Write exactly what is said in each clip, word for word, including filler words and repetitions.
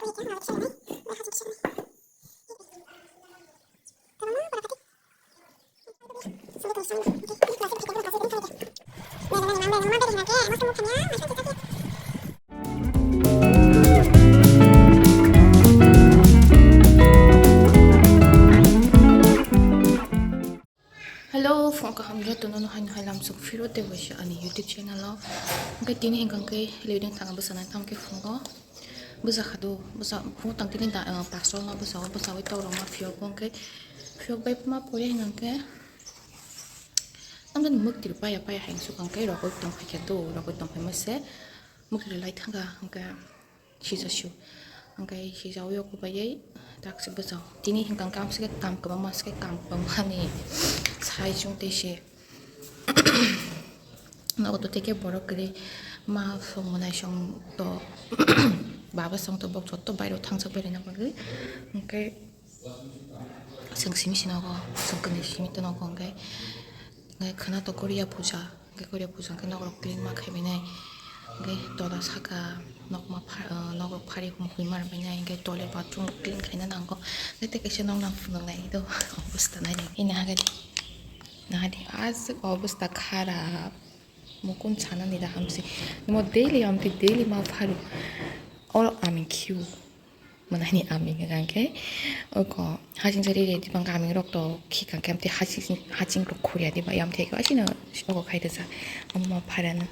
Hello, phone kaham jotono no hai no hai lamsok phiro tei waisa ani YouTube channel o. Hwnkhe tini hwnkhe living thanga bwsana tamo khe phungo. Bwsa khadu, bwsa phungo tang tini da, ah, pastor ma bwsa o, bwsa wi tok rok ma phiyok bo hwnkhe phiyok bai ma pore hwnkhe. Tamjani mwktwi paya paya hai sukang khe rogwi tong phai khe do, rogwi tong phai ma se mwktwi lai thanga hwnkhe. Sijasio. Hwnkhe sijawi o kubaiwi taksi bwsao. Tini hwnkha khe amsike kam kwbangma, amsike kam kwbangmani sai chwng tei se. Nogo to tei khe borok kwrwi ma songmwnai song to baba song to bok jotto bairo thangjak bai rwna bagwi. Hwnkhe chwng simi sinogo, chwng kwnwi simi tonogo hwnkhe. Hwnkhe khwna to Korea puja, hwnkhe Korea puja hwnkhe nokrok clean ma khaibainai. Hwnkhe tola saka nokma pha-, ah, nokrok phari hum huima rwbainai, hwnkhe toilet bathroom clean khaina nango. Hwnkhe tei kaisa nokna phunuknai do obostha naidi. Ina hagadi. Nahadi aswk obostha kharap. Mukun sanani da hamsi. Nimo daily amtwi daily ma pharu. Oro aming khiu. Manani aming hwnkha khe, oko hasing sari redi bang aming rok to khikha khe, amtwi hasing, hasing rok khurya diba, yam thai khe asino oko khai rwsa, amo ma pharano.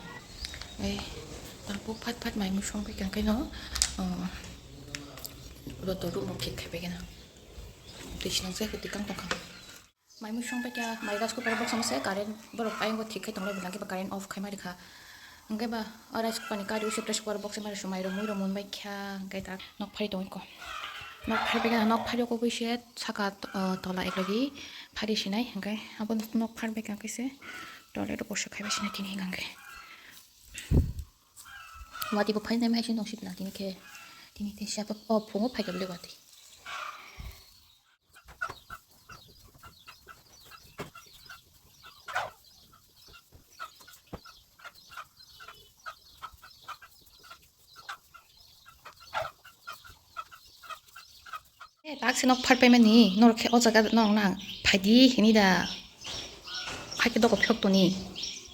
Ai, tapo phat phat mai musong pai kang khe no, oh, roto room rok khik khai pai khe na. Twi sinang sai twi kang tong kha. Mai mui song paikha, mai rice cooker box samo se current borok ayang bo thik khai tonglai bo lagi ba current off khai ma rikha. Hwnkhe ba o rice cooker ni kari usuk rice cooker box ma risu mai rok mui rok mon bai kha, hwnkhe ta nok phari tongwi ko. Nok phari bai kha, nok phari o koboi se saka, uh, tola eklogi phari sinai, hwnkhe abo nok phari bai kha, hwnkhe se tola rok usuk khai bai sinai tini hwnkhe. Wati bo phai nai mai se nok sip na tini khe, tini te siya o phungo phai khe bele wati. Eh, tak se nok phar paimani, norok khe o jaga norok nang phaidi hini da. Phai khe doko phiyok toni.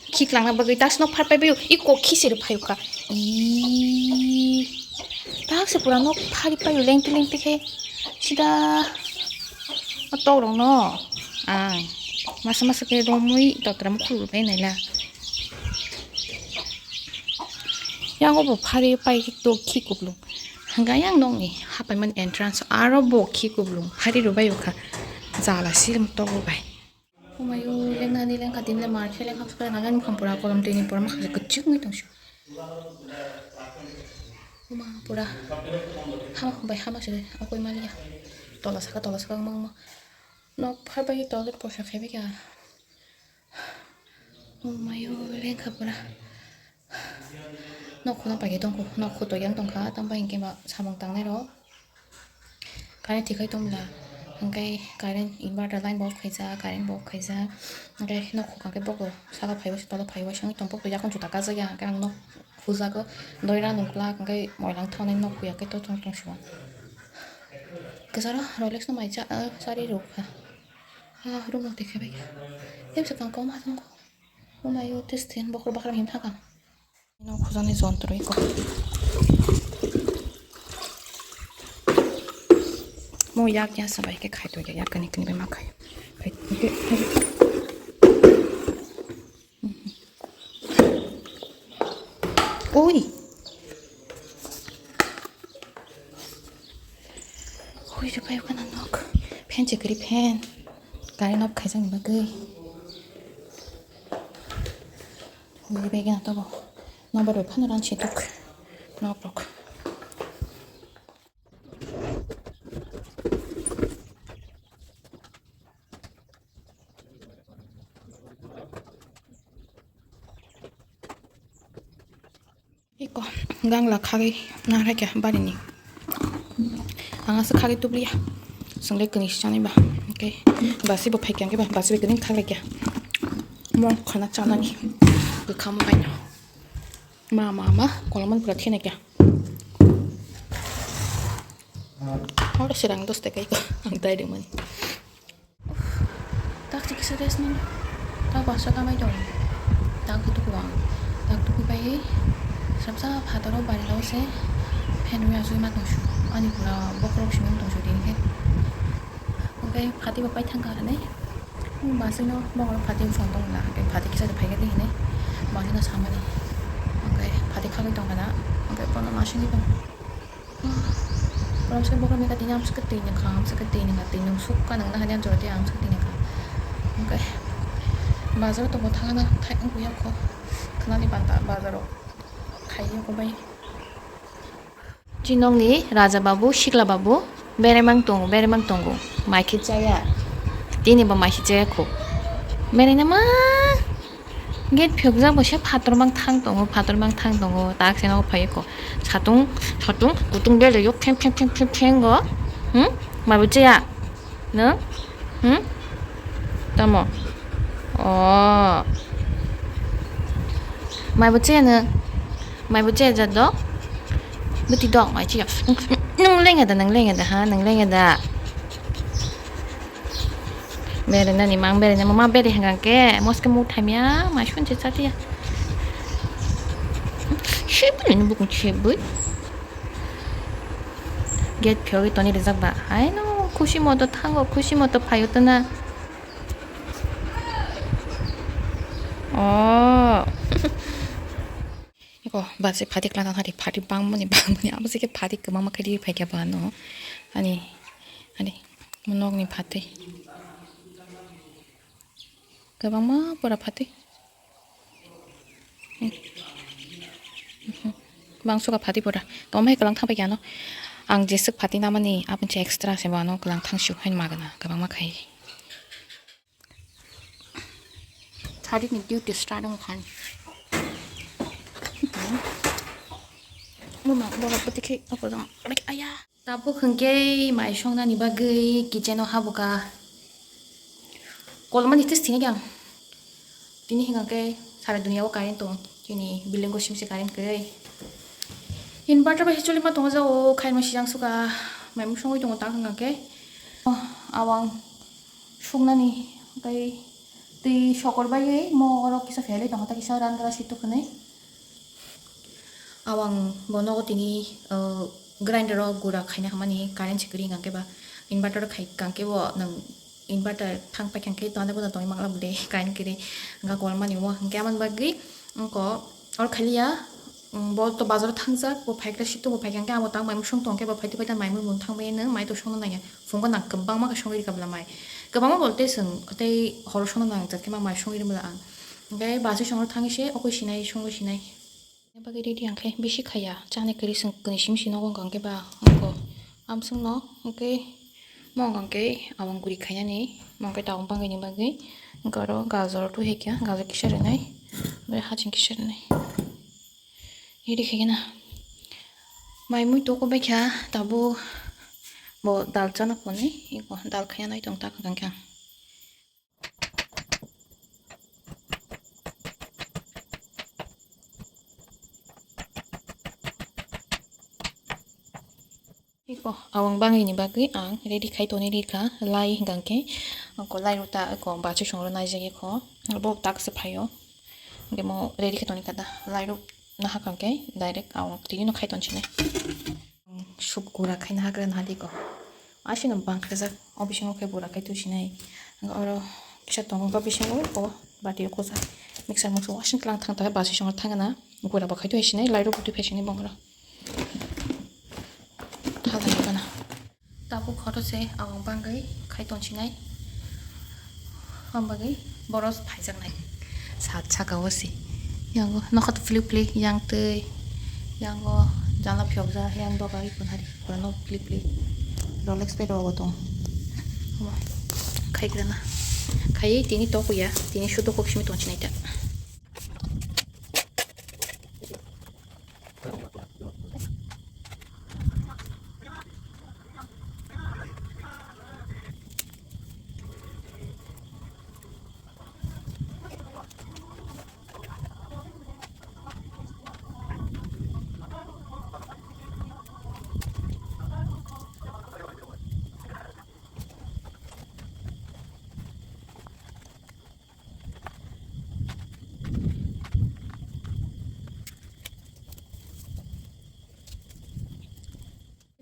Khiklangna bagwi tak se nok phar paibaio, i kok khi se rw phaio kha. Ii, tak se pura nok phari paio lengte lengte khe. Sida o tok rok no ang masa masa khe romwi totra mukhulwi bai naila. Yang obo phari pai khe tok khi kuplung. Hwnkha yang nokni hapaimani entrance aro bo khi kuplung phari rw bai kha. Jala sirim tok rw bai. Omayo, lengnani lengkha, tini le mar khe lengkha, swkang nangani mukhang pura kolom twi ni pura makhang se kwchwngwi tong sio. Oma pura hama bai hama se okoi maliya. Tola saka, tola saka wngma wngma. Nok phar bai toilet porsa khai bai kha. Omayo, lengkha pura. Nok khuna paikhe tongkho, nok khuto yang tongkha, tamo hinkhe ba samung tangnai rok. Current thikhai tongmla, hwnkhe current inverter line bo off khaijak, current bo off khaijak, hwnkhe nok khukha khe bokbo saka phaiwi se tolo phaiwi se wngwi tong, bokbo yakung juta kajak ya, hwnkhe ang nok khujago, doira nungkla, hwnkhe moilang thongnai nok khuya khe to tong tong sio. Kwcharo Rolex no mai cha, ah, chari rwkha. Ah, room rok dekhe bai kha. Tei bwswk tong koma thangkho. Omayo, tei stand bokhorok bakhram him thangkha. Ino khujani jontro iko. Mo yak ya sabai ke khai to ya, yak kani kani bai ma khai. Khai, khai. Oi. Oi, je pai kana nok. Fan che kri fan. Kari nok khai jang bagwi. Ui, bai gana tobo. Nobar bai phano ran si tok. Nok rok. Iko gangla khagwi nahrakya barini. Ang aswk khagwi tubliya. Chwngle kwnwi si chanwi ba. Hwnkhe basi bo phaikya hwnkhe ba basi bai kwnwi khaglakya. Mo khana chanani. Bwkham baino. Ma, ma, ma, kolomani pura thenekya. Horo sirang dos tekai ko ang tai rimani. Tak chikisa rest ni. Tak basa kamai tong. Tak tu kuang. Tak tu kupai. Sabsa phataro bari lo se. Phen wi asui ma tong su. Ani pura bokrok simi tong su ding he. Oke, phati bapai thang kar ne. Masino bongor phati usong tong la. Oke, phati kisa phai ke ding ne. Masino samani. Oke, phati khabai tong kana. Oke, kono masini tong. Borok se bohrok meka tini amswk twi nangkha, amswk twi nangkha, twi nung sukha nang nahani amswk twi amswk twi nangkha. Hwnkhe bazaro tongo thangna thai wngya kho, khwnani banta bazaro khai wngkha bai. Chinokni Raja Babu, Sikla Babu, beremang tongo, beremang tongo, mai khe chaya, tini bo mai khe chaya kho, beraina ma. Gate phiyokjak bo se phator mang thang tongo, phator mang thang tongo, tak se nogo phai kho. Satung, satung, kutung belaio, phreng, phreng, phreng, phreng, phreng go. Hmm? Mai bo chaya? Nw? Hmm? Tamo? Oh. Mai bo chaya nw? Mai bo chaya jat do? Bwtwi dok mai chaya. Nung lenga da, nung lenga da, ha? Nung lenga da? Bere nani mang bere nani ma bere hwnka khe moske muk thamya ma sunche chatiya. Sebui nini bukung sebui. Gate phiyogwi toni rijak ba. Haino khusi moto thango, khusi moto phaio tona. Oh. Eko basi phati kla thang hari phati bangmani bangmani abo se khe phati kwbangma khe ri phai khe bo ano. Ani, ani, nokni phati. Kwbangma pura phati. Hmm. Hmm. Bangsuka phati pura. Tamo hai kwlang thang paikha ano. Ang jeswk phati namani aboni se extra se bo ano kwlang thang sio haino magwna kwbangma khai. Thari ni duty start wngkha. Mama, baba, pati khai, apa dong? Aya. Tabuk hwnkhe mai songnani bagwi kitchen o habukha. Kolmani test thini khe ang. Tini hwnkhe sara dunia o current tong. Chini building o simse current kwrwi. Inverter bai choli ma tongo jao khaima sijang suka. Mai mui songwi tongo tak hwnkhe. Oh, awang. Suknani tei sokor bai mo oro kisa phelai tongo, tei kisa randra si tukhunai. Awang bo nogo tini, uh, grinder o gura khaina hamani current se kwrwi hwnkhe ba inverter khai hwnkhe bo nwng inverter thang paikha hwnkhe tongna bono tongwi manglak bwle current kwrwi hwnkhe kolmani o hwnkhe aboni bagwi wngkha oro khailiya. Bo to bazaro thangjak, bo phaikhe sito bo phaikhe hwnkhe abo tang mai mui song tongkhe bo phaito phaito mai mui mung thangbai nwng mai to songno nangya. Phungo nang kwbangma khe songwi rwkha bwla mai. Kwbangma bolte chwng tei horo songno nangjak khe ma mai songwi rwmwla ang. Hwnkhe basi songno thangwi se okoi sinai songwi sinai. Bagwi ready ang khe bisi khaiya chani kwrwi chwng kwni simi si nogo hwnkha hwnkhe ba wngkha amswkno hwnkhe mo hwnkha hwnkhe abang guri khainani mo hwnkhe tabuk bangwini bagwi hwnkhe oro gajor twi hai khe gajor kisa rwnai bai haching kisa rwnai. Ready khaikhe na. Mai mui toko baikha tabuk bo dal chana phone iko dal khaya nai tong tak hwnkha khe. Iko awang bangwini bagwi ang ready khai toni rikha lai hwnkha khe ko lai rota ko bachi songro naijak kho bo tak se phaio. Hwnkhe mo ready khe toni kha da lai rok nahakha khe direct awang tini no khai ton sinai. Sup gura khaina hagra nahadi ko asino bang khajak o bisingo khe gura khai tu sinai. Oro kisa tongo bisingo ko bati ko sa mixer mixer wasing tlang thang ta basi songro thangna gura bo khai tu sinai lai rok tu phai sinai bongro. Thala gana. Tabuk khoto se awang bangwi khai ton sinai. Hambagwi boros phaijaknai. Sat saka o se. Yango nokha to phlik phlik yang twi. Yango jala phiyokjak yang doga wi kunhari. Kurano phlik phlik. Rolex pe rogo tong. Khai grana. Khai tini to kuya. Tini sudo kok simi ton sinai ta.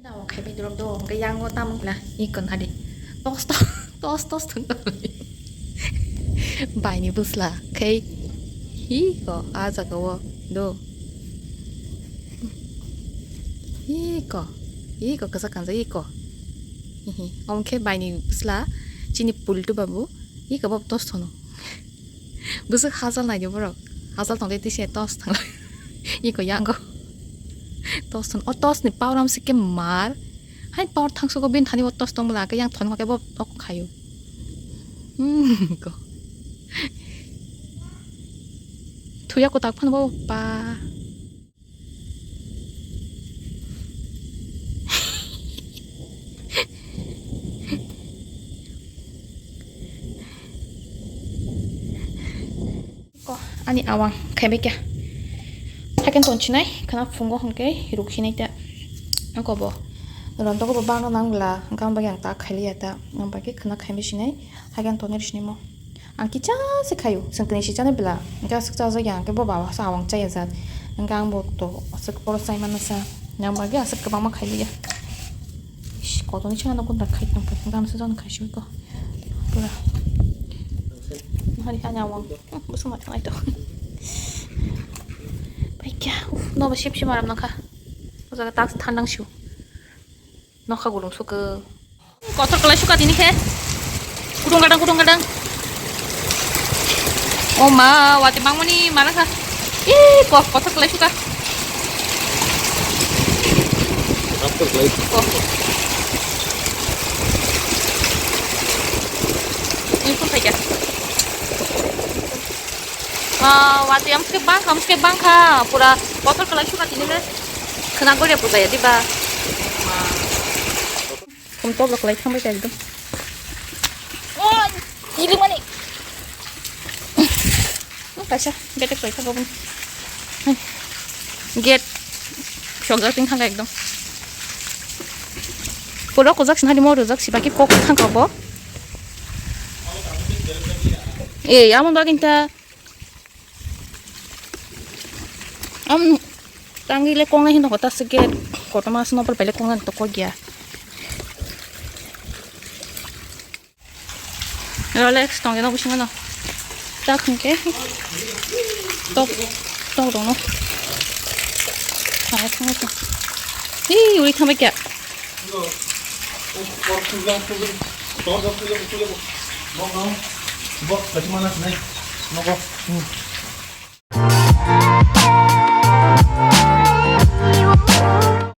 Tamo khai bai durok do, hwnkhe yango tamo wngla, iko nadi. Tos, tos, tos, tos thung tong. Baini bwsla, khai, hi ko, a jaga o, do. Iko, iko, kwchak kanjak, iko. Hihi, omo khe baini bwsla, chini pultu babu, iko bo tos thono. Bwswk hajal naidi borok. Hajal tongde tise tos thang. Iko yango. Tos thang. O tos ni power am se ke mar. Hai power thang suko bin thani o tos tong bwla ke yang thon ke bo tok khayo. Hmm, ko. Thuya ko tak phan bo pa. Ko, ani awang khaibai kya. Haken ton chinai, khana phungo hwnke rukhinai ta. Angko bo. Rontogo bo bangno nang bwla, hwnka ang bagwi ang ta khailiya ta. Ang bagwi khana khaibai sinai, haken tonwi sinai mo. Ang kicha se khayo, chwng kwnwi si chana bwla. Hwnkhe aswk chajak ya, hwnkhe bo baba sa awang chaya jat. Hwnkhe ang bo to aswk poro chai mano sa. Yang bagwi aswk kwbangma khailiya. Ish, kotorni chana kunda khai tong khe. Hwnkhe ang se jon khai sui ko. Pura. Hari ani awang. Hmm, bwswk ma thanai to. Bai kya, uf, no ba sip sip aram nangkha. O jaga tak thandang siu. Nokha gulung suka. Kotor kalai suka tini khe. Kudung gadang, kudung gadang. Oh ma, wati bangmani mana kha. Ih, ko-, kotor kalai suka. Kotor kalai. Ko. Ini pun saja. Ah, wati amske bangkha, amske bangkha. Pura kotor kalai suka tini le. Khna gore pujaya diba. Khum top rok lai thangbai kha ekdom. Oh, ilik mani. Oh, kaisa gate klai thangkha bun. Gate sokjak ting thangkha ekdom. Pura kujak sinari mo rujak sibaki kok thangkha bo. Eh, amon bagin ta. Am tangwi le kongnai hinwi hota se gate kotorma se nokbar bai le kongnai to kok ya. Rolex tong no bisingo no. Tak hwnkhe tok tok dong no. Hai thang to. Hi uri thang kya. Bok no. Bok kachima na sinai. Nogo. Hmm.